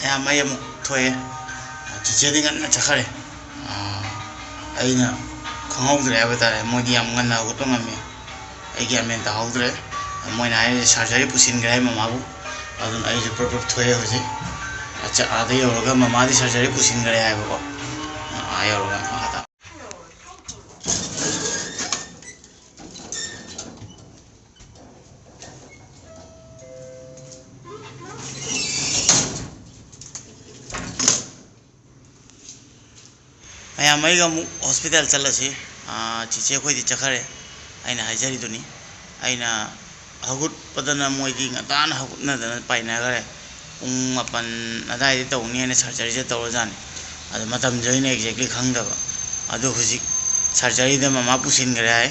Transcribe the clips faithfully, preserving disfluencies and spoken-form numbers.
ꯃꯌꯥꯝ, ꯑꯩ ꯑꯃꯨꯛ ꯊꯣꯛꯑꯦ꯫ ꯆꯤꯆꯦꯗꯤ ꯉꯟꯅ ꯆꯠꯈ꯭ꯔꯦ꯫ ꯑꯥ, ꯑꯩꯅ ꯈꯪꯍꯧꯗ꯭ꯔꯦ ꯍꯥꯏꯕ ꯇꯥꯔꯦ, ꯃꯣꯏꯗꯤ ꯌꯥꯝ ꯉꯟꯅ ꯍꯧꯒꯠꯄ ꯉꯝꯃꯤ꯫ ꯑꯩ ꯒ꯭ꯌꯥꯟ ꯃꯦꯟ ꯇꯥꯍꯧꯗ꯭ꯔꯦ꯫ ꯃꯣꯏꯅ ꯍꯥꯏꯔꯤꯁꯦ surgery ꯄꯨꯁꯤꯟꯈ꯭ꯔꯦ ꯍꯥꯏ ꯃꯃꯥꯕꯨ꯫ ꯑꯗꯨꯅ ꯑꯩꯁꯨ ꯄ꯭ꯔꯞ ꯄ꯭ꯔꯞ ꯊꯣꯛꯑꯦ ꯍꯧꯖꯤꯛ꯫ ꯑꯆꯥ, ꯑꯥꯗ ꯌꯧꯔꯒ ꯃꯃꯥꯗꯤ surgery ꯄꯨꯁꯤꯟꯈ꯭ꯔꯦ ꯍꯥꯏꯕꯀꯣ꯫ ꯑꯥ ꯌꯧꯔꯒ ꯃꯈꯥ ꯇꯥ- ꯃꯌꯥꯝ, ꯑꯩꯒ ꯑꯃꯨꯛ ꯍꯣꯁꯄꯤꯇꯥꯜ ꯆꯠꯂꯁꯤ꯫ ꯑꯥ, ꯆꯤꯆꯦ ꯑꯩꯈꯣꯏꯗꯤ ꯆꯠꯈ꯭ꯔꯦ, ꯑꯩꯅ ꯍꯥꯏꯖꯔꯤꯗꯨꯅꯤ꯫ ꯑꯩꯅ ꯍꯧꯒꯠꯄꯗꯅ ꯃꯣꯏꯗꯤ ꯉꯟꯇꯥꯅ ꯍꯧꯒꯠꯅꯗꯅ ꯄꯥꯏꯅꯈ꯭ꯔꯦ꯫ ꯄꯨꯡ ꯃꯥꯄꯟ ꯑꯗꯨꯋꯥꯏꯗ ꯇꯧꯅꯤ ꯍꯥꯏꯅ surgeryꯁꯦ ꯇꯧꯔꯖꯥꯠꯅꯤ꯫ ꯑꯗꯣ ꯃꯇꯝꯁꯦ ꯑꯩꯅ exactly ꯈꯪꯗꯕ꯫ ꯑꯗꯣ ꯍꯧꯖꯤꯛ surgeryꯗ ꯃꯃꯥ ꯄꯨꯁꯤꯟꯈ꯭ꯔꯦ ꯍꯥꯏ꯫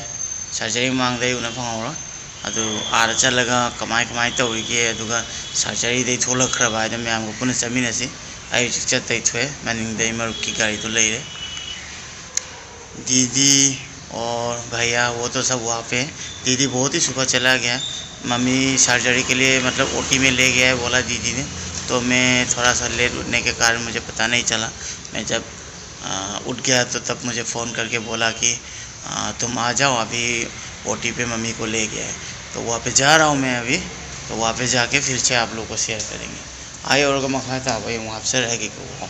Surgery ꯃꯃꯥꯡꯗ ꯑꯩ ꯎꯅ ꯐꯪꯍꯧꯔꯣꯏ꯫ ꯑꯗꯨ ꯑꯥꯗ ꯆꯠꯂꯒ ꯀꯃꯥꯏ ꯀꯃꯥꯏ ꯇꯧꯔꯤꯒꯦ, ꯑꯗꯨꯒ surgeryꯗꯩ ꯊꯣꯛꯂꯛꯈ꯭ꯔꯕ ꯍꯥꯏꯗꯣ ꯃꯌꯥꯝꯒ ꯄꯨꯟꯅ ꯆꯠꯃꯤꯟꯅꯁꯤ꯫ ꯑꯩ ꯍꯧꯖꯤꯛ ꯆꯠꯇꯩ ꯊꯣꯛꯑꯦ, ꯃꯅꯤꯡꯗ ꯑꯩ ꯃꯔꯨꯞꯀꯤ ꯒꯥꯔꯤꯗꯨ ꯂꯩꯔꯦ꯫ दीदी और भैया वो तो सब वहाँ पे हैं। दीदी बहुत ही सुबह चला गया, मम्मी सर्जरी के लिए, मतलब, ओटी में ले गया है, बोला दीदी ने। तो मैं थोड़ा सा लेट उठने के कारण मुझे पता नहीं चला। मैं जब, आ, उठ गया तो तब मुझे फ़ोन करके बोला कि, आ, तुम आ जाओ, अभी ओटी पे मम्मी को ले गया है। तो वहाँ पे जा रहा हूँ मैं अभी, तो वहाँ पे जाके फिर से आप लोग को शेयर करेंगे। आइए, और मखा था भाई, वहाँ से रह के को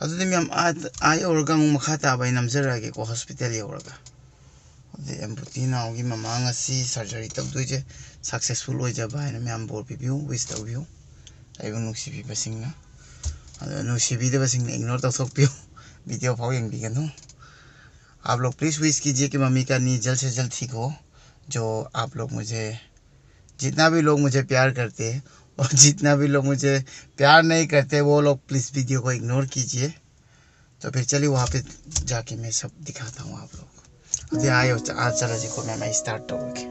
ꯑꯗꯨꯗꯤ ꯃꯌꯥꯝ, ꯑꯥ, ꯑꯥ ꯌꯧꯔꯒ ꯑꯃꯨꯛ ꯃꯈꯥ ꯇꯥꯕ ꯑꯩ ꯅꯝꯖꯔꯛꯑꯒꯦꯀꯣ, ꯍꯣꯁꯄꯤꯇꯥꯜ ꯌꯧꯔꯒ꯫ ꯑꯗꯨꯗꯤ ꯑꯦꯝꯕꯨꯇꯤ ꯅꯥꯎꯒꯤ ꯃꯃꯥ ꯉꯁꯤ ꯁꯔꯖꯔꯤ ꯇꯧꯗꯣꯏꯁꯦ ꯁꯛꯁꯦꯁꯐꯨꯜ ꯑꯣꯏꯖꯕ ꯍꯥꯏꯅ ꯃꯌꯥꯝ ꯕꯣꯔ ꯄꯤꯕꯤꯌꯨ, ꯋꯤꯁ ꯇꯧꯕꯤꯌꯨ, ꯑꯩꯕꯨ ꯅꯨꯡꯁꯤꯕꯤꯕꯁꯤꯡꯅ꯫ ꯑꯗꯣ ꯅꯨꯡꯁꯤꯕꯤꯗꯕꯁꯤꯡꯅ ꯏꯒꯅꯣꯔ ꯇꯧꯊꯣꯛꯄꯤꯌꯨ, ꯚꯤꯗꯤꯑꯣ ꯐꯥꯎ ꯌꯦꯡꯕꯤꯒꯅꯨ꯫ आप लोग प्लीज़ विश कीजिए कि मम्मी का नी जल्द से जल्द ठीक हो। जो आप लोग मुझे, जितना भी लोग मुझे प्यार करते हैं, और जितना भी लोग मुझे प्यार नहीं करते, वो लोग प्लीज वीडियो को इग्नोर कीजिए। तो फिर चलिए, वहाँ पे जाके मैं सब दिखाता हूँ आप लोग। अभी आयो, आज चला जी को मैं, मैं स्टार्ट होके।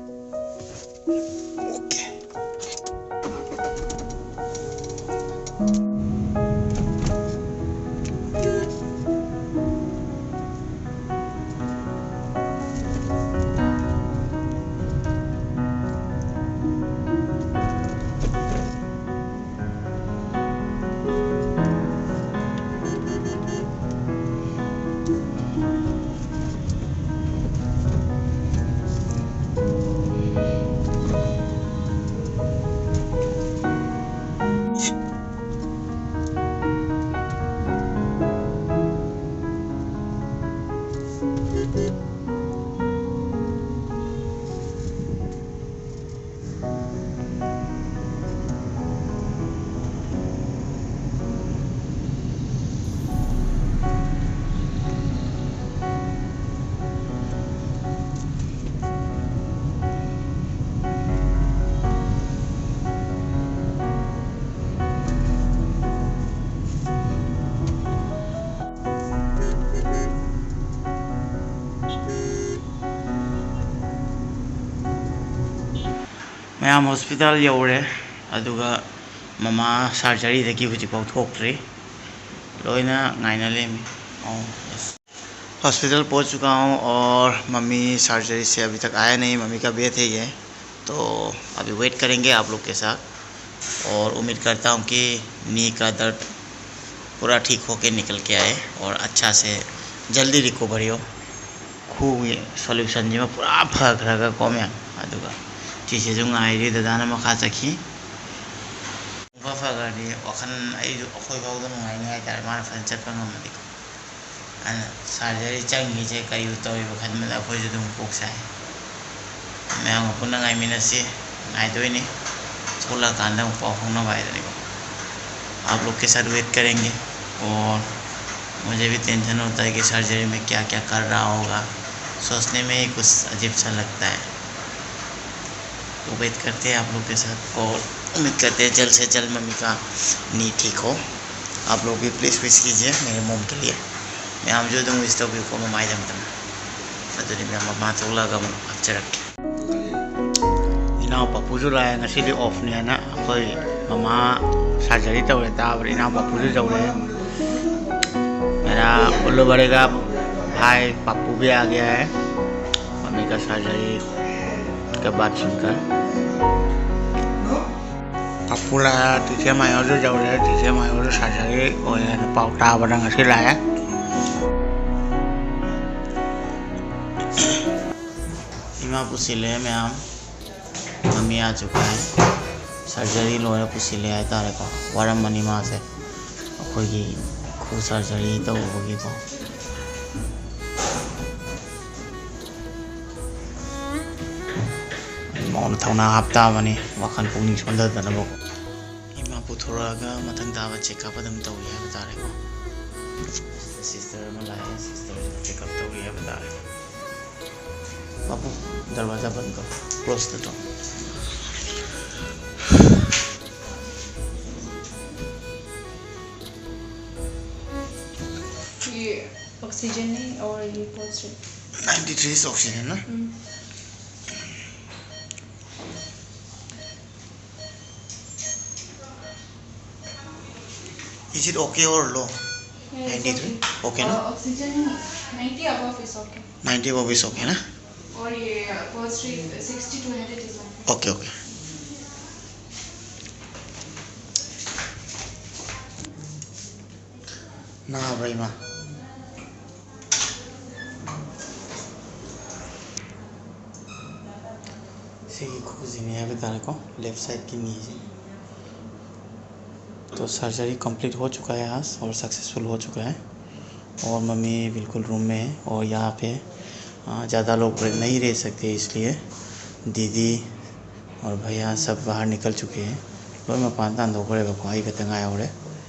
ओके। ꯃꯌꯥꯝ, ꯍꯣꯁꯄꯤꯇꯥꯜ ꯌꯧꯔꯦ꯫ ꯑꯗꯨꯒ ꯃꯃꯥ ꯁꯔꯖꯔꯤꯗꯒꯤ ꯍꯧꯖꯤꯛꯐꯥꯎ ꯊꯣꯛꯇ꯭ꯔꯤ꯫ ꯂꯣꯏꯅ ꯉꯥꯏꯅ ꯂꯩꯔꯝꯃꯤ꯫ ꯑꯣ, ꯌꯦꯁ꯫ हॉस्पिटल पहुंच चुका हूं और मम्मी सर्जरी से अभी तक आया नहीं। मम्मी का ब्रेथ है ये, तो अभी वेट करेंगे आप लोग के साथ। और उम्मीद करता हूं कि नी का दर्द पूरा ठीक होके निकल के आए और अच्छा से जल्दी रिकवरी हो। ꯈꯨꯎꯒꯤ ꯁꯣꯂ꯭ꯌꯨꯁꯟꯁꯤꯃ ꯄꯨꯔꯥ ꯐꯈ꯭ꯔꯒꯀꯣ ꯃꯌꯥꯝ꯫ ꯑꯗꯨꯒ ꯁꯤꯁꯤꯁꯨ ꯉꯥꯏꯔꯤ, ꯗꯗꯥꯅ ꯃꯈꯥ ꯆꯠꯈꯤ꯫ ꯄꯨꯡꯐ ꯐꯈ꯭ꯔꯗꯤ ꯋꯥꯈꯜ ꯑꯩꯁꯨ, ꯑꯩꯈꯣꯏ ꯐꯥꯎꯗ ꯅꯨꯡꯉꯥꯏꯅꯤ ꯍꯥꯏꯇꯥꯔꯦ, ꯃꯥꯅ ꯐꯖꯅ ꯆꯠꯄ ꯉꯝꯃꯗꯤꯀꯣ꯫ ꯑꯗꯨꯅ ꯁꯔꯖꯔꯤ ꯆꯪꯉꯤꯁꯦ ꯀꯔꯤꯕꯨ ꯇꯧꯔꯤꯕ ꯈꯟꯕꯗ ꯑꯩꯈꯣꯏꯁꯨ ꯑꯗꯨꯝ ꯀꯣꯛ ꯁꯥꯏ꯫ ꯃꯌꯥꯝꯒ ꯄꯨꯟꯅ ꯉꯥꯏꯃꯤꯟꯅꯁꯤ, ꯉꯥꯏꯗꯣꯏꯅꯤ꯫ ꯊꯣꯛꯂꯛꯑꯀꯥꯟꯗ ꯑꯃꯨꯛ ꯄꯥꯎ ꯐꯥꯎꯅꯕ ꯍꯥꯏꯗꯨꯅꯤꯀꯣ꯫ आप लोग के साथ वेट करेंगे और मुझे भी टेंशन होता है कि सर्जरी में क्या क्या कर रहा होगा, सोचने में ही कुछ अजीब सा लगता है। उम्मीद करते हैं आप लोग के साथ, और उम्मीद करते हैं जल्द से जल्द मम्मी का नी ठीक हो। आप लोग भी प्लीज़ विश कीजिए मेरे मॉम के लिए, ꯃꯌꯥꯝꯁꯨ ꯑꯗꯨꯝ ꯋꯤꯁ ꯇꯧꯕꯤꯌꯨꯀꯣ ꯃꯃꯥꯏꯗꯃꯛꯇ꯫ ꯑꯗꯨꯗꯤ ꯃꯌꯥꯝ ꯃꯃꯥ ꯊꯣꯛꯂꯛꯑꯒ ꯑꯃꯨꯛ ꯍꯥꯞꯆꯔꯛꯀꯦ꯫ ꯏꯅꯥꯎ ꯄꯥꯄꯨꯁꯨ ꯂꯥꯛꯑꯦ, ꯉꯁꯤꯗꯤ ꯑꯣꯐꯅꯦꯅ ꯑꯩꯈꯣꯏ ꯃꯃꯥ ꯁꯔꯖꯔꯤ ꯇꯧꯔꯦ ꯇꯥꯕꯗ ꯏꯅꯥꯎ ꯄꯥꯄꯨꯁꯨ ꯌꯧꯔꯦ꯫ मेरा उल्लू बड़े का भाई पप्पू भी आ गया है, मम्मी का सर्जरी के बाद सुनकर। ꯄꯥꯄꯨ ꯂꯥꯛꯑꯦ, ꯆꯤꯆꯦ ꯃꯥꯏ ꯍꯣꯏꯁꯨ ꯌꯧꯔꯦ, ꯆꯤꯆꯦ ꯃꯥꯏ ꯍꯣꯏꯁꯨ ꯁꯔꯖꯔꯤ ꯑꯣꯏꯌꯦꯅ ꯄꯥꯎ ꯇꯥꯕꯗ ꯉꯁꯤ ꯂꯥꯛꯑꯦ꯫ ꯏꯃꯥ ꯄꯨꯁꯤꯜꯂꯦ ꯃꯌꯥꯝ, ꯃꯃꯤ ꯑꯥ ꯆꯨꯀꯥ ꯍꯥꯏ꯫ ꯁꯔꯖꯔꯤ ꯂꯣꯏꯔ ꯄꯨꯁꯤꯜꯂꯦ ꯍꯥꯏꯇꯥꯔꯦꯀꯣ꯫ ꯋꯥꯔꯝꯃꯅꯤ ꯃꯥꯁꯦ ꯑꯩꯈꯣꯏꯒꯤ ꯈꯨ ꯁꯔꯖꯔꯤ ꯇꯧꯕꯒꯤꯀꯣ꯫ ꯃꯉꯣꯟꯗ ꯊꯧꯅꯥ ꯍꯥꯞꯇꯥꯕꯅꯤ, ꯋꯥꯈꯜ ꯄꯨꯛꯅꯤꯡ ꯁꯣꯟꯊꯗꯅꯕꯀꯣ꯫ ꯏꯃꯥ ꯄꯨꯊꯣꯔꯛꯑꯒ ꯃꯊꯪ ꯇꯥꯕ ꯆꯦꯛꯑꯞ ꯑꯗꯨꯝ ꯇꯧꯔꯤ ꯍꯥꯏꯕ ꯇꯥꯔꯦꯀꯣ꯫ ꯁꯤꯁꯇꯔ ꯑꯃ ꯂꯥꯛꯑꯦ, ꯁꯤꯁꯇꯔ ꯆꯦꯛꯑꯞ ꯇꯧꯔꯤ ꯍꯥꯏꯕ ꯇꯥꯔꯦ꯫ ꯄꯥꯄꯨ, ꯗꯔꯋꯥꯖꯥ ꯕꯟꯗ ꯀꯔꯣ, ꯀ꯭ꯂꯣꯖ ꯅꯠꯇ꯭ꯔꯣ? ये ऑक्सीजन है और ये pulse rate. Ninety three is oxygen ना? Hmm. Is it okay or low? Yeah, it's ninety three? Okay. Okay ना? Uh, oxygen ninety above is okay. Ninety above is okay ना? और ये pulse rate sixty to hundred is okay. Okay, okay. ꯅꯥꯕ꯭ꯔꯥ ꯏꯃꯥ? ꯁꯤꯒꯤ ꯈꯨꯖꯤꯅꯤ ꯍꯥꯏꯕ ꯇꯥꯔꯦꯀꯣ, left ꯁꯥꯏꯠꯀꯤ ꯅꯤꯁꯦ꯫ तो सर्जरी कंप्लीट हो चुका है आज और सक्सेसफुल हो चुका है। और मम्मी बिल्कुल रूम में है और यहाँ पे, आ, ज़्यादा लोग रह-, नहीं रह सकते, इसलिए दीदी और भैया सब बाहर निकल चुके हैं। ꯂꯣꯏ ꯃꯄꯥꯟ ꯇꯥꯟꯊꯣꯛꯈ꯭ꯔꯦꯕꯀꯣ, ꯑꯩ ꯈꯛꯇ ꯉꯥꯏꯍꯧꯔꯦ꯫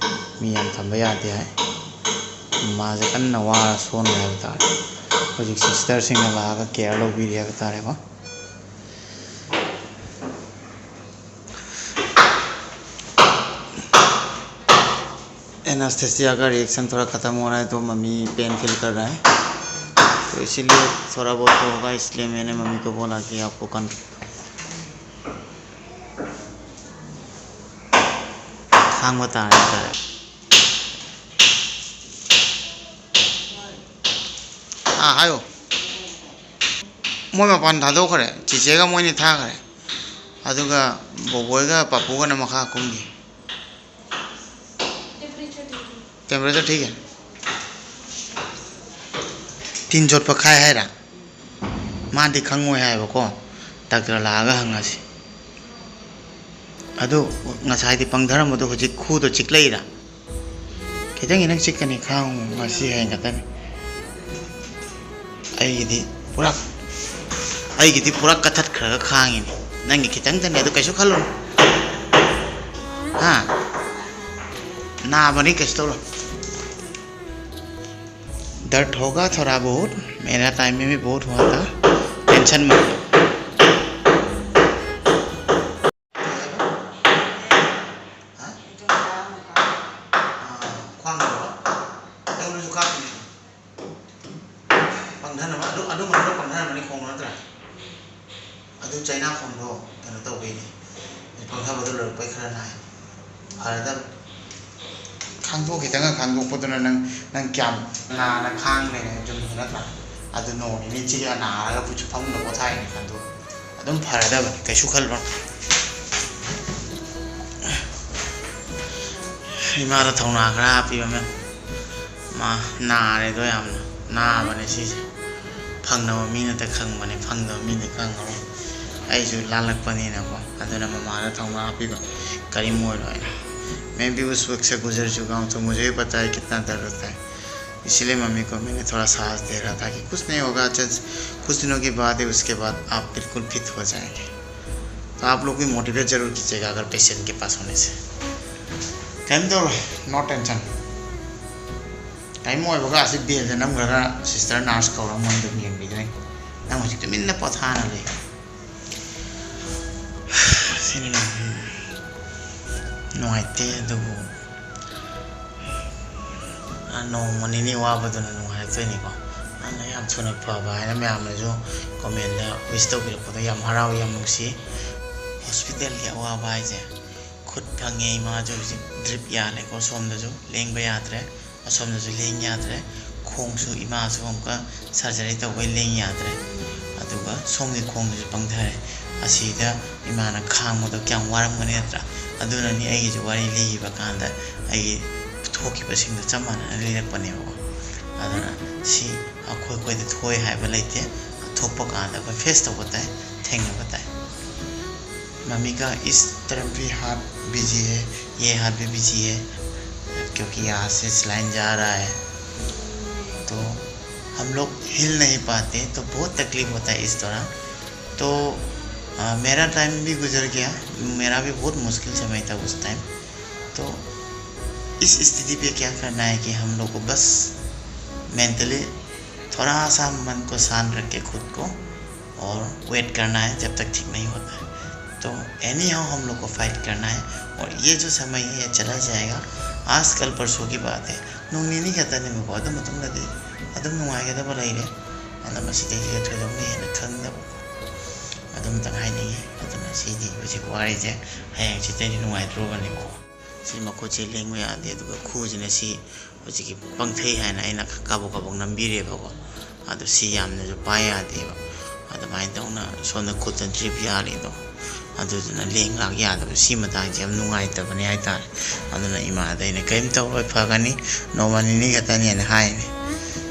ꯃꯤ ꯌꯥꯝ ꯊꯝꯕ ꯌꯥꯗꯦ ꯍꯥꯏ꯫ ꯃꯥꯁꯦ ꯀꯟꯅ ꯋꯥꯔ ꯁꯣꯟꯈ꯭ꯔꯦ ꯍꯥꯏꯕ ꯇꯥꯔꯦ꯫ ꯍꯧꯖꯤꯛ ꯁꯤꯁꯇꯔꯁꯤꯡꯅ ꯂꯥꯛꯑꯒ ꯀꯦꯌꯔ ꯂꯧꯕꯤꯔꯤ ꯍꯥꯏꯕ ꯇꯥꯔꯦꯀꯣ꯫ एनास्थेसिया का रिएक्शन थोड़ा ख़त्म हो रहा है, तो मम्मी पेन फील कर रहा है, तो इसीलिए थोड़ा बहुत तो होगा, इसलिए मैंने मम्मी को बोला कि आपको कन ꯈꯥꯡꯕ ꯇꯥꯔꯦ ꯍꯥꯏꯇꯥꯔꯦ꯫ ꯑꯥ, ꯍꯥꯏꯌꯣ꯫ ꯃꯣꯏ ꯃꯄꯥꯟ ꯊꯥꯗꯣꯛꯈ꯭ꯔꯦ, ꯆꯤꯆꯦꯒ ꯃꯣꯏꯅꯤ ꯊꯥꯈ꯭ꯔꯦ, ꯑꯗꯨꯒ ꯕꯣꯕꯣꯏꯒ ꯄꯥꯄꯨꯒꯅ ꯃꯈꯥ ꯀꯨꯝꯈꯤ꯫ ꯇꯦꯝꯄꯔꯦꯆꯔ ꯊꯤꯒꯦ꯫ ꯇꯤꯟ ꯆꯣꯠꯄ ꯈꯥꯏ ꯍꯥꯏꯔ? ꯃꯥꯗꯤ ꯈꯪꯉꯣꯏ ꯍꯥꯏꯕꯀꯣ꯫ ꯗꯥꯛꯇꯔ ꯂꯥꯛꯑꯒ ꯍꯪꯉꯁꯤ꯫ ꯑꯗꯨ ꯉꯁꯥꯏꯗꯤ ꯄꯪꯊꯔꯝꯕꯗꯣ ꯍꯧꯖꯤꯛ ꯈꯨꯗꯣ ꯆꯤꯛꯂꯛꯏꯔꯥ? ꯈꯤꯇꯪ ꯈꯤꯇꯪ ꯆꯤꯛꯀꯅꯤ, ꯈꯥꯡꯉꯨ, ꯉꯁꯤ ꯍꯌꯦꯡ ꯈꯛꯇꯅꯤ꯫ ꯑꯩꯒꯤꯗꯤ ꯄꯨꯔꯥ, ꯑꯩꯒꯤꯗꯤ ꯄꯨꯔꯥ ꯀꯠꯊꯠꯈ꯭ꯔꯒ ꯈꯥꯡꯉꯤꯅꯤ꯫ ꯅꯪꯒꯤ ꯈꯤꯇꯪꯗꯅꯦ, ꯑꯗꯨ ꯀꯩꯁꯨ ꯈꯜꯂꯨꯅꯨ꯫ ꯍꯥ? ꯅꯥꯕꯅꯤ, ꯀꯩꯁꯨ ꯇꯧꯔꯣꯏ꯫ दर्द होगा थोड़ा बहुत, मेरा टाइम में भी बहुत हुआ था, टेंशन मत लो। ꯈ꯭ꯋꯥꯡꯗꯔꯣ? ꯑꯩꯉꯣꯟꯗꯁꯨ ꯀꯥꯞꯄꯤꯅꯦ꯫ ꯄꯪꯊꯅꯕ, ꯑꯗꯨ, ꯑꯗꯨ ꯃꯅꯨꯡꯗ ꯄꯪꯊꯅꯕꯅꯤ ꯈꯣꯡꯗꯣ ꯅꯠꯇ꯭ꯔꯥ? ꯑꯗꯨ ꯆꯩꯅꯥ ꯈꯣꯡꯗꯣ ꯀꯩꯅꯣ ꯇꯧꯕꯩꯅꯦ꯫ ꯄꯪꯊꯕꯗꯣ ꯂꯣꯏꯔꯛꯄꯩ ꯈꯔ ꯅꯥꯏ꯫ ꯐꯔꯗꯕꯅꯤ꯫ ꯈꯥꯡꯗꯣꯛ, ꯈꯤꯇꯪꯒ ꯈꯥꯡꯗꯣꯛꯄꯗꯨꯅ ꯅꯪ, ꯅꯪ ꯀꯌꯥꯝ ꯅꯥꯅ ꯈꯥꯡ ꯂꯩꯔꯦ ꯌꯨꯝꯗ ꯅꯠꯇ꯭ꯔꯥ? ꯑꯗꯨ ꯅꯣꯡ ꯅꯤꯅꯤ ꯆꯤꯛꯑ ꯅꯥꯔꯒ ꯐꯃꯨꯡꯗ ꯄꯣꯊꯥꯏꯅꯦ ꯈꯟꯗꯣꯛ꯫ ꯑꯗꯨꯝ ꯐꯔꯗꯕꯅꯤ, ꯀꯩꯁꯨ ꯈꯜꯂꯨꯅꯨ꯫ ꯏꯃꯥꯗ ꯊꯧꯅꯥ ꯈꯔ ꯍꯥꯞꯄꯤꯕ, ꯃꯦꯝ꯫ ꯃꯥ ꯅꯥꯔꯦꯗꯣ ꯌꯥꯝꯅ꯫ ꯅꯥꯕꯅꯦ ꯁꯤꯁꯦ꯫ ꯐꯪꯅꯕ ꯃꯤꯅꯗ ꯈꯪꯕꯅꯦ, ꯐꯪꯗꯕ ꯃꯤꯅ ꯈꯪꯉꯔꯣꯏ꯫ ꯑꯩꯁꯨ ꯂꯥꯜꯂꯛꯄꯅꯤꯅꯀꯣ, ꯑꯗꯨꯅ ꯃꯃꯥꯗ ꯊꯧꯅꯥ ꯍꯥꯞꯄꯤꯕ꯫ ꯀꯔꯤꯝ ꯑꯣꯏꯔꯣꯏ꯫ मैं भी उस वक्त से गुजर चुका हूँ, तो मुझे भी पता है कितना दर्द होता है। इसीलिए मम्मी को मैंने थोड़ा साहस दे रहा था कि कुछ नहीं होगा, चल, कुछ दिनों के बाद ही, उसके बाद आप बिल्कुल फिट हो जाएंगे। तो आप लोग भी मोटिवेट जरूर कीजिएगा अगर पेशेंट के पास होने से। ꯀꯩꯝ ꯇꯧꯔꯣꯏ, no tension꯫ ꯀꯩꯝ ꯑꯣꯏꯕꯒ ꯑꯁꯤ ꯕꯦꯜꯁꯦ ꯅꯝꯈ꯭ꯔꯒ ꯁꯤꯁꯇꯔ ꯅꯔꯁ ꯀꯧꯔꯒ ꯃꯣꯏ ꯑꯗꯨꯝ ꯌꯦꯡꯕꯤꯗꯣꯏꯅꯤ꯫ ꯅꯪ ꯍꯧꯖꯤꯛ ꯇꯨꯃꯤꯟꯅ ꯄꯣꯊꯥꯅ ꯂꯩ꯫ ꯁꯤꯅꯤ ꯅꯨꯡꯉꯥꯏꯇꯦ, ꯑꯗꯨꯕꯨ ꯅꯣꯡꯃ ꯅꯤꯅꯤ ꯋꯥꯕꯗꯨꯅ ꯅꯨꯡꯉꯥꯏꯔꯛꯇꯣꯏꯅꯤꯀꯣ꯫ ꯑꯗꯨꯅ ꯌꯥꯝ ꯊꯨꯅ ꯐꯕ ꯍꯥꯏꯅ ꯃꯌꯥꯝꯅꯁꯨ comment ꯗ wish ꯇꯧꯕꯤꯔꯛꯄꯗꯣ ꯌꯥꯝ ꯍꯔꯥꯎꯏ, ꯌꯥꯝ ꯅꯨꯡꯁꯤ꯫ Hospital ꯒꯤ ꯑꯋꯥꯕ ꯍꯥꯏꯁꯦ, ꯈꯨꯠ ꯐꯪꯉꯦ, ꯏꯃꯥꯁꯨ ꯍꯧꯖꯤꯛ drip ꯌꯥꯜꯂꯦꯀꯣ, ꯁꯣꯝꯗꯁꯨ ꯂꯦꯡꯕ ꯌꯥꯗ꯭ꯔꯦ, ꯑꯁꯣꯝꯗꯁꯨ ꯂꯦꯡ ꯌꯥꯗ꯭ꯔꯦ, ꯈꯣꯡꯁꯨ ꯏꯃꯥꯁꯨ ꯑꯃꯨꯛꯀ surgery ꯇꯧꯕꯩ ꯂꯦꯡ ꯌꯥꯗ꯭ꯔꯦ꯫ ꯑꯗꯨꯒ ꯁꯣꯝꯒꯤ ꯈꯣꯡꯗꯨꯁꯨ ꯄꯪꯊꯔꯦ꯫ ꯑꯁꯤꯗ ꯏꯃꯥꯅ ꯈꯥꯡꯕꯗꯣ ꯀꯌꯥꯝ ꯋꯥꯔꯝꯒꯅꯤ ꯅꯠꯇ꯭ꯔꯥ? ꯑꯗꯨꯅꯅꯤ ꯑꯩꯒꯤꯁꯨ ꯋꯥꯔꯤ ꯂꯤꯈꯤꯕ ꯀꯥꯟꯗ ꯑꯩꯒꯤ ꯊꯣꯛꯈꯤꯕꯁꯤꯡꯗꯣ ꯆꯞ ꯃꯥꯟꯅꯅ ꯂꯤꯔꯛꯄꯅꯦꯕꯀꯣ꯫ ꯑꯗꯨꯅ ꯁꯤ ꯑꯩꯈꯣꯏ ꯑꯩꯈꯣꯏꯗ ꯊꯣꯛꯑꯦ ꯍꯥꯏꯕ ꯂꯩꯇꯦ꯫ ꯊꯣꯛꯄ ꯀꯥꯟꯗ ꯑꯩꯈꯣꯏ face ꯇꯧꯕ ꯇꯥꯏ, ꯊꯦꯡꯅꯕ ꯇꯥꯏ꯫ मम्मी का इस तरफ भी हाथ बिजी है, ये हाथ भी बिजी है, क्योंकि यहाँ से saline जा रहा है। तो हम लोग हिल नहीं पाते, तो बहुत तकलीफ होता है इस दौरान। तो अ, मेरा टाइम भी गुजर गया, मेरा भी बहुत मुश्किल समय था उस टाइम। तो इस स्थिति पे क्या करना है कि हम लोग को बस मेंटली थोड़ा सा मन को शांत रख के खुद को और वेट करना है जब तक ठीक नहीं होता है। तो एनी हाउ हम लोग को फाइट करना है। और ये जो समय है, ये चला जाएगा। आज कल परसों की बात है, ꯅꯣꯡ ꯅꯤꯅꯤ ꯈꯛꯇꯅꯦꯕꯀꯣ, ꯑꯗꯨ ꯃꯇꯨꯡꯗꯗꯤ ꯑꯗꯨꯝ ꯅꯨꯡꯉꯥꯏꯒꯗꯕ ꯂꯩꯔꯦ꯫ ꯑꯗꯨꯅ ꯃꯁꯤꯗꯩꯁꯤꯗ ꯊꯣꯏꯗꯣꯛꯅ ꯍꯦꯟꯅ ꯈꯪꯗꯕ ꯑꯗꯨꯝꯇꯪ ꯍꯥꯏꯅꯤꯡꯉꯤ꯫ ꯑꯗꯨꯅ ꯁꯤꯗꯤ ꯍꯧꯖꯤꯛ ꯋꯥꯔꯤꯁꯦ, ꯍꯌꯦꯡ ꯁꯤꯗꯩꯗꯤ ꯅꯨꯡꯉꯥꯏꯗ꯭ꯔꯣꯕꯅꯤꯀꯣ꯫ ꯁꯤ ꯃꯈꯨꯠꯁꯦ ꯂꯦꯡꯕ ꯌꯥꯗꯦ, ꯑꯗꯨꯒ ꯈꯨꯁꯤꯅ ꯁꯤ ꯍꯧꯖꯤꯛꯀꯤ ꯄꯪꯊꯩ ꯍꯥꯏꯅ ꯑꯩꯅ ꯀꯥꯕꯣꯛ ꯀꯥꯕꯣꯛ ꯅꯝꯕꯤꯔꯦꯕꯀꯣ꯫ ꯑꯗꯣ ꯁꯤ ꯌꯥꯝꯅꯁꯨ ꯄꯥꯏ ꯌꯥꯗꯦꯕ꯫ ꯑꯗꯨꯃꯥꯏꯅ ꯇꯧꯅ ꯁꯣꯝꯗ ꯈꯨꯠꯇ drip ꯌꯥꯜꯂꯤꯗꯣ, ꯑꯗꯨꯗꯨꯅ ꯂꯦꯡ ꯂꯥꯛ ꯌꯥꯗꯕ꯫ ꯁꯤ ꯃꯇꯥꯡꯁꯦ ꯌꯥꯝ ꯅꯨꯡꯉꯥꯏꯇꯕꯅꯤ ꯍꯥꯏꯇꯥꯔꯦ꯫ ꯑꯗꯨꯅ ꯏꯃꯥꯗ ꯑꯩꯅ, "ꯀꯔꯤꯝ ꯇꯧꯔꯣꯏ, ꯐꯒꯅꯤ, ꯅꯣꯡꯃ ꯅꯤꯅꯤ ꯈꯛꯇꯅꯦꯅ" ꯍꯥꯏꯅꯤ꯫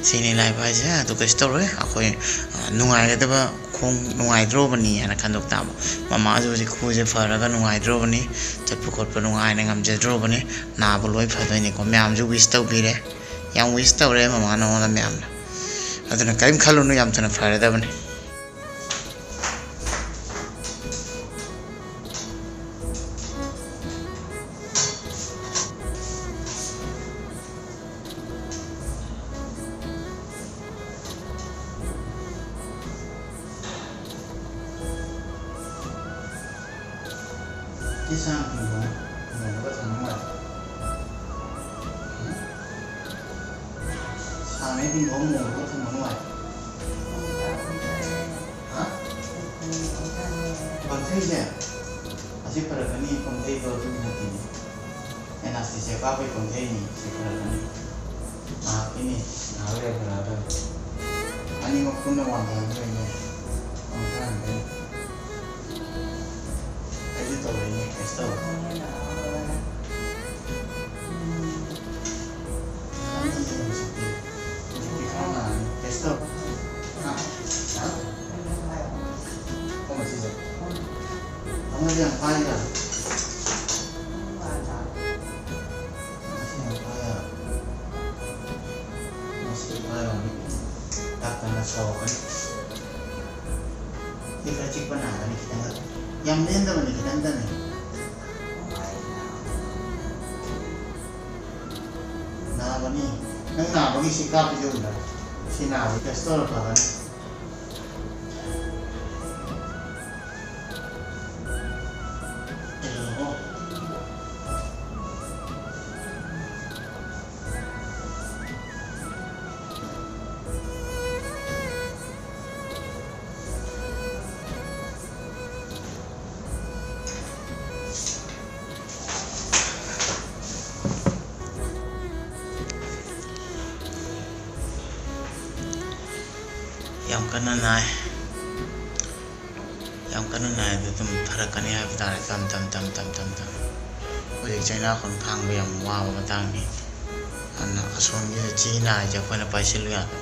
ꯁꯤꯅꯤ life ꯍꯥꯏꯁꯦ꯫ ꯑꯗꯨ ꯀꯩꯁꯨ ꯇꯧꯔꯣꯏ, ꯑꯩꯈꯣꯏ, ꯑ, ꯅꯨꯡꯉꯥꯏꯒꯗꯕ ꯈꯣꯡ ꯅꯨꯡꯉꯥꯏꯗ꯭ꯔꯣꯕꯅꯤ ꯍꯥꯏꯅ ꯈꯟꯗꯣꯛ ꯇꯥꯕ꯫ ꯃꯃꯥꯁꯨ ꯍꯧꯖꯤꯛ ꯈꯨꯁꯦ ꯐꯔꯒ ꯅꯨꯡꯉꯥꯏꯗ꯭ꯔꯣꯕꯅꯤ, ꯆꯠꯄ ꯈꯣꯠꯄ ꯅꯨꯡꯉꯥꯏꯅ ꯉꯝꯖꯗ꯭ꯔꯣꯕꯅꯤ, ꯅꯥꯕ ꯂꯣꯏ ꯐꯗꯣꯏꯅꯤꯀꯣ꯫ ꯃꯌꯥꯝꯁꯨ wish ꯇꯧꯕꯤꯔꯦ, ꯌꯥꯝ wish ꯇꯧꯔꯦ ꯃꯃꯥ ꯅꯉꯣꯟꯗ ꯃꯌꯥꯝꯅ꯫ ꯑꯗꯨꯅ ꯀꯔꯤꯝ ꯈꯜꯂꯨꯅꯨ, ꯌꯥꯝ ꯊꯨꯅ ꯐꯔꯗꯕꯅꯤ꯫ ꯁꯤ ꯁꯥꯡ ꯊꯨꯝꯕ ꯊꯨꯝꯕ ꯊꯝꯕ ꯃꯥꯜꯂꯦ꯫ ꯑꯩꯗꯤ ꯃꯑꯣꯡ ꯃꯑꯣꯡꯗ ꯊꯝꯕ ꯅꯨꯡꯉꯥꯏ꯫ ꯍꯥ? ꯄꯪꯊꯩꯁꯦ? ꯑꯁꯤ ꯐꯔꯛꯀꯅꯤ, ꯄꯪꯊꯩꯗꯣ ꯑꯗꯨꯒꯤ ꯅꯠꯇꯦꯅꯦ꯫ ꯑꯦꯅꯥꯁꯇꯤꯁꯤꯌꯥ ꯀꯥꯞꯄꯩ ꯄꯪꯊꯩꯅꯤ, ꯁꯤ ꯐꯔꯛꯀꯅꯤ꯫ ꯉꯥꯏꯍꯥꯛꯀꯤꯅꯤ, ꯉꯥꯏꯍꯥꯛ ꯂꯩꯔ ꯐꯔꯛꯑꯗꯕꯅꯤ꯫ ꯑꯅꯤꯃꯛ ꯄꯨꯟꯅ ꯋꯥꯟꯊꯍꯟꯗꯣꯏꯅꯦ꯫ ꯄꯪꯊꯍꯟꯗꯣꯏꯅꯦ꯫ ꯑꯩꯁꯨ ꯇꯧꯔꯤꯅꯦ, ꯀꯩꯁꯨ ꯇꯧꯔꯣꯏ꯫ ꯍꯧꯖꯤꯛꯇꯤ ꯈꯔ ꯅꯥꯔꯦ꯫ ꯀꯩꯁꯨ ꯇꯧꯔꯣꯏ꯫ ꯍꯥ? ꯍꯥ? ꯀꯣꯛ ꯉꯁꯤꯁꯦ? ꯑꯃꯁꯦ ꯌꯥꯝ ꯄꯥꯏꯗ꯫ ꯉꯁꯤ ꯌꯥꯝ ꯄꯥꯏꯗ꯫ ꯉꯁꯤ ꯄꯥꯏꯔꯝꯃꯤ꯫ ꯗꯥꯛꯇꯔꯅ ꯁꯥꯎꯔꯛꯀꯅꯤ꯫ ꯁꯤ ꯈꯔ ꯆꯤꯛꯄ ꯅꯥꯒꯅꯤ ꯈꯤꯇꯪ꯫ ꯌꯥꯝ ꯂꯦꯟꯗꯕꯅꯤ, ꯈꯤꯇꯪꯗꯅꯤ꯫ ꯅꯥꯕꯅꯤ꯫ ꯅꯪ ꯅꯥꯕꯒꯤ ꯁꯤ ꯀꯥꯞꯄꯤꯁꯦ ꯎꯗ꯭ꯔꯥ? ꯁꯤ ꯅꯥꯕ test ꯇꯧꯔ ꯐꯒꯅꯤ꯫ ꯀꯩꯅꯣ? ꯌꯥꯝ ꯀꯟꯅ ꯅꯥꯏ꯫ ꯌꯥꯝ ꯀꯟꯅ ꯅꯥꯏ, ꯑꯗꯨ ꯑꯗꯨꯝ ꯐꯔꯛꯀꯅꯤ ꯍꯥꯏꯕ ꯇꯥꯔꯦ, ꯇꯝ ꯇꯝ ꯇꯝ ꯇꯝ ꯇꯝ ꯇꯝ꯫ ꯍꯧꯖꯤꯛ ꯆꯩꯅꯥꯈꯣꯟ ꯈꯥꯡꯕ ꯌꯥꯝ ꯋꯥꯕ ꯃꯇꯥꯡꯅꯤ꯫ ꯑꯗꯨꯅ ꯑꯁꯣꯝꯒꯤꯗ ꯆꯤ ꯅꯥꯔꯤꯁꯦ ꯑꯩꯈꯣꯏꯅ ꯄꯥꯏꯁꯤꯜꯂꯨ ꯌꯥꯗꯦ꯫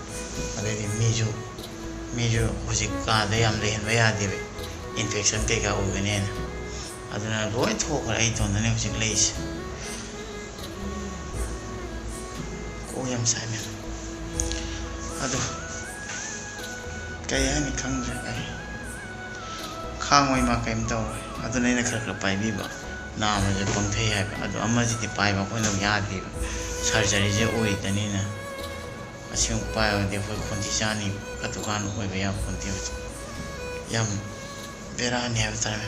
ꯑꯗꯩꯗꯤ ꯃꯤꯁꯨ, ꯃꯤꯁꯨ ꯍꯧꯖꯤꯛ ꯀꯥꯗ ꯌꯥꯝ ꯂꯩꯍꯟꯕ ꯌꯥꯗꯦꯕ, infection ꯀꯩꯀꯥ ꯑꯣꯏꯒꯅꯦꯅ꯫ ꯑꯗꯨꯅ ꯂꯣꯏ ꯊꯣꯛꯈ꯭ꯔꯦ, ꯑꯩ ꯏꯇꯣꯝꯗꯅꯦ ꯍꯧꯖꯤꯛ ꯂꯩꯔꯤꯁꯦ꯫ ꯀꯣꯛ ꯌꯥꯝ ꯁꯥꯏ ꯃꯌꯥꯝ꯫ ꯑꯗꯨ ꯀꯩ ꯍꯥꯏꯅꯤ ꯈꯪꯗ꯭ꯔꯦ ꯑꯩ꯫ ꯈꯥꯡꯉꯣꯏ ꯃꯥ ꯀꯩꯝ ꯇꯧꯔꯣꯏ꯫ ꯑꯗꯨꯅ ꯑꯩꯅ ꯈꯔ ꯈꯔ ꯄꯥꯏꯕꯤꯕ꯫ ꯅꯥꯕꯁꯦ ꯄꯪꯊꯩ ꯍꯥꯏꯕ꯫ ꯑꯗꯣ ꯑꯃꯁꯤꯗꯤ ꯄꯥꯏꯕ ꯑꯩꯈꯣꯏꯅ ꯌꯥꯗꯦꯕ꯫ Surgery ꯁꯦ ꯑꯣꯏꯗꯅꯤꯅ꯫ ꯑꯁꯤ ꯑꯃꯨꯛ ꯄꯥꯏꯔꯗꯤ ꯑꯩꯈꯣꯏ ꯈꯣꯟꯊꯤ ꯆꯥꯅꯤ꯫ ꯑꯗꯨꯀꯥꯟ ꯑꯣꯏꯕ ꯌꯥꯕ ꯈꯣꯟꯊꯤ ꯑꯣꯏ-, ꯌꯥꯝ ꯕꯦꯔꯥꯅꯤ ꯍꯥꯏꯕ ꯇꯥꯔꯦ꯫